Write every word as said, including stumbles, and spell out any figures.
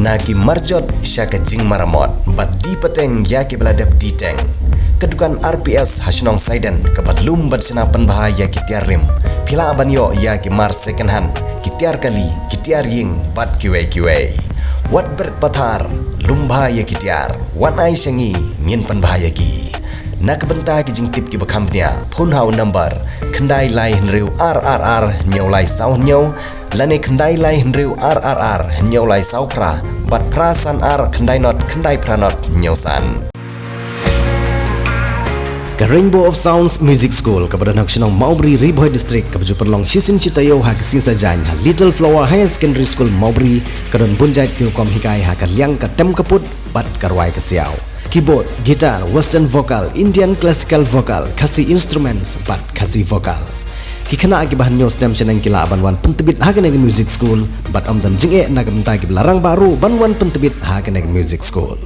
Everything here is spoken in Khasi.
Na ki marjot sha ka jingmaramot, bad die pateng ïa kiba la dep die teng. Ka dukan R P S ha shnong Saiden, kaba lum bad shna pynbha ïa ki tiar rim. Phi lah ban ïoh ïa ki mar second hand, ki tiar kali, ki tiar ïing, bad kiwei kiwei. Wat bret pathar, lum bha ïa ki tiar, wan ai sha ngi, ngin pynbha ïa ki. Na ka bynta ki jingtip kiba kham bniah, phone ha u number khyndai lai hynriew ar ar ar hynñiew lai saw hynñiew, lane khyndai lai hynriew ar ar ar hynñiew lai saw phra, bad phra san ar khyndai not khyndai phra not hynñiew san. Ka Rainbow of Sounds Music School, kaba don ha ka shnong Mawbri, Ri Bhoi District, kaba ju pynlong shisien shi taïew ha ka sngi Saitjaiñ ha Little Flower Higher Secondary School Mawbri, ka don bun jait ki rukom hikai ha ka liang ka tem ka put bad ka rwai ka siaw. Keyboard, guitar, western vocal, Indian classical vocal, Khasi instruments, bad Khasi vocal. Ki khynnah kiba hynñiew snem shaneng ki lah ban wan pyntbit ha kane ka music school, bad ym don jingeh na ka bynta kiba la rangbah ruh ban wan pyntbit ha kane ka music school.